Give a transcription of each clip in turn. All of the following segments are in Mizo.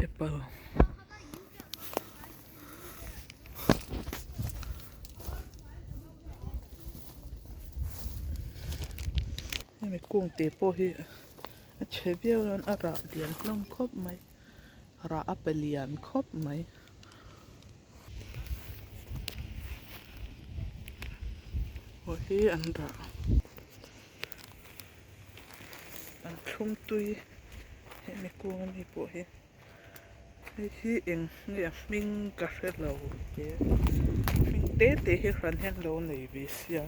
Apple hemi kung te pawh hi a chhe viau dawn a rah lian hlawm khawp mai rah a pe lian khawp mai. Aw hi an rah an thlum tui hemi kung ami pawh hi hei hi eng nge a hming ka hre lo hle hming te te hi hran hian lo nei ve sia.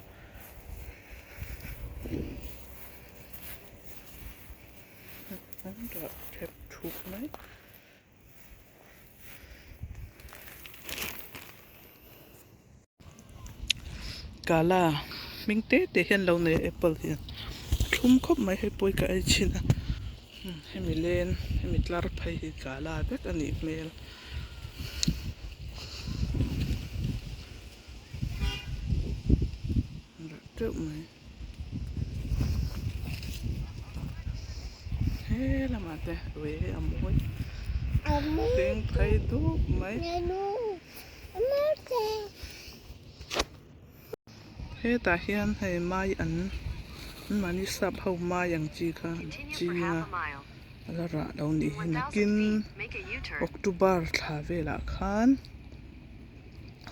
An rah thep thup mai. Kala hming te te hian lo nei a apple hian a thlum khawp mai hei pawh hi ka ei chhin a hemi len hemi tlar phei hi kala vek a nih hmel. Teuh mai he lamah te ui hi a mawi hring phei dup mai hetah hian hei mai an mahni sap ho mai ang chi kha an ching a a la rah lo nih hi nakin October thla velah khan.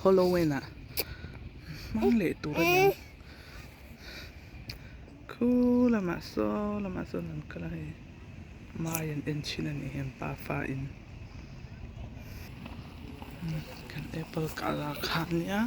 Halloween ah hmang leh tur a ni ang khu lamah saw lamah sawn an kal a hei mai an en thin a ni heng pafa in kan apple kah lah kha a nia.